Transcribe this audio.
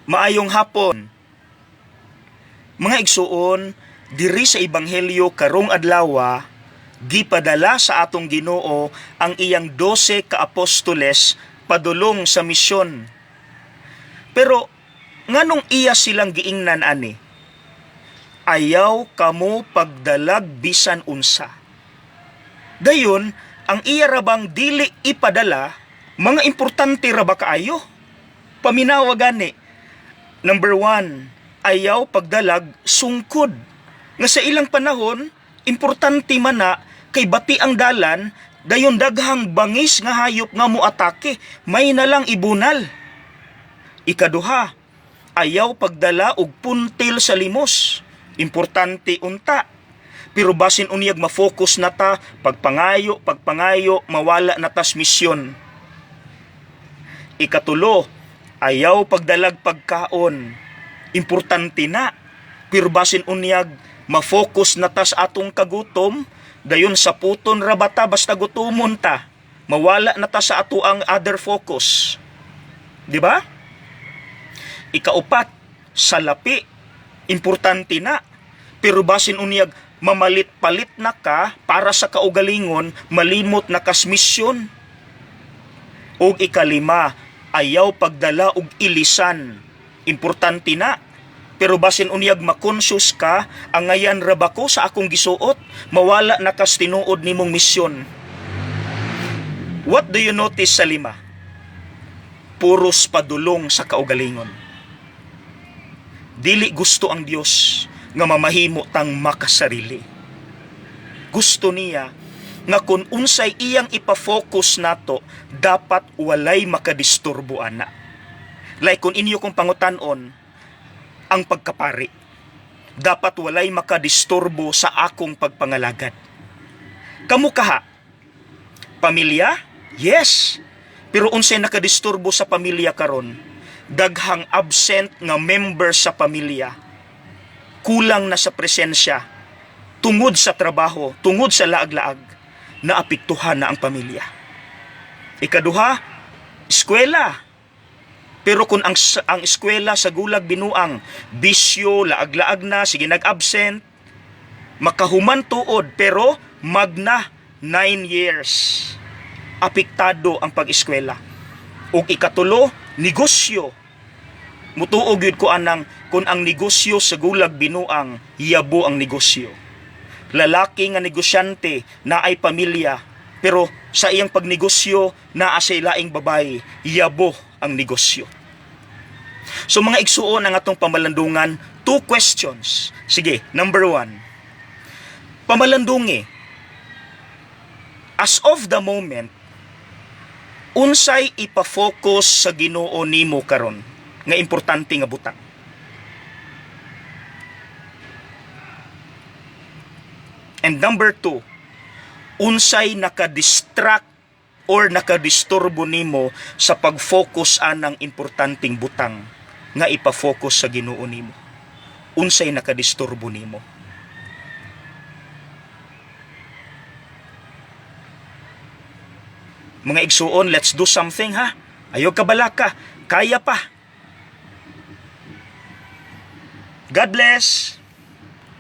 Maayong hapon. Mga igsuon, diri sa ebanghelyo karong adlawa, gipadala sa atong Ginoo ang iyang 12 ka apostoles padulong sa misyon. Pero nganong iya silang giingnan ani? Ayaw kamo pagdalag bisan unsa. Dayon, ang iya rabang dili ipadala, mga importante ra ba kaayo? Paminawa gani. Number 1, ayaw pagdalag sungkod. Nga sa ilang panahon, importante man na kay bati ang dalan, dayon daghang bangis nga hayop nga moatake, may na lang ibunal. Ikaduha, ayaw pagdala og puntil sa limos. Importante unta. Pero basin unyag ma-focus na ta, pagpangayo, pagpangayo, mawala na tas misyon. Ikatulo, ayaw pagdalag pagkaon. Importante na. Pero basin unyag ma-focus na tas atong kagutom, dayon sa puton rabata basta gutomon ta. Mawala na ta sa ato ang other focus. Di ba? Ikaupat, salapi. Importante na. Pero basin unyag mamalit-palit na ka para sa kaugalingon, malimot na kas misyon. Og ikalima, ayaw pagdala og ilisan. Importante na. Pero basin unyag makonscious ka, angayan ra ba ko sa akong gisuot, mawala na kas tinuod nimong misyon. What do you notice sa lima? Puros padulong sa kaugalingon. Dili gusto ang Dios nga mamahimo tang makasarili. Gusto niya nga kung unsay iyang ipa-focus nato, dapat walay makadisturbo ana. Like kung inyo kong pangutan-on, ang pagkapari. Dapat walay makadisturbo sa akong pagpangalagad. Kamu kaha? Pamilya? Yes. Pero unsay nakadisturbo sa pamilya karon? Daghang absent nga member sa pamilya. Kulang na sa presensya. Tungod sa trabaho, tungod sa laag-laag, naapektuhan na ang pamilya. Ikaduha, eskwela. Pero kung ang eskwela sa gulag binuang, bisyo, laag-laag na, sige nag-absent, makahuman tuod, pero magna 9 years. Apektado ang pag-eskwela. Ug ikatulo, negosyo. Mutuo gyud ko anang kung ang negosyo sa gulag binuang, yabo ang negosyo. Lalaki nga negosyante na ay pamilya, pero sa iyang pagnegosyo naa sa ilaing babae, yabo ang negosyo. So mga igsuon ang atong pamalandungan, two questions. Sige, number 1. Pamalandungi, as of the moment, unsay ipa-focus sa Ginoo nimo karon nga importante nga butang? And number 2, unsay naka-distract or nakadisturbo nimo sa pag-focus anang importanteng butang nga ipa-focus sa Ginoo nimo? Unsay nakadisturbo nimo? Mga igsuon, let's do something ha. Ayaw ka balaka, kaya pa. God bless.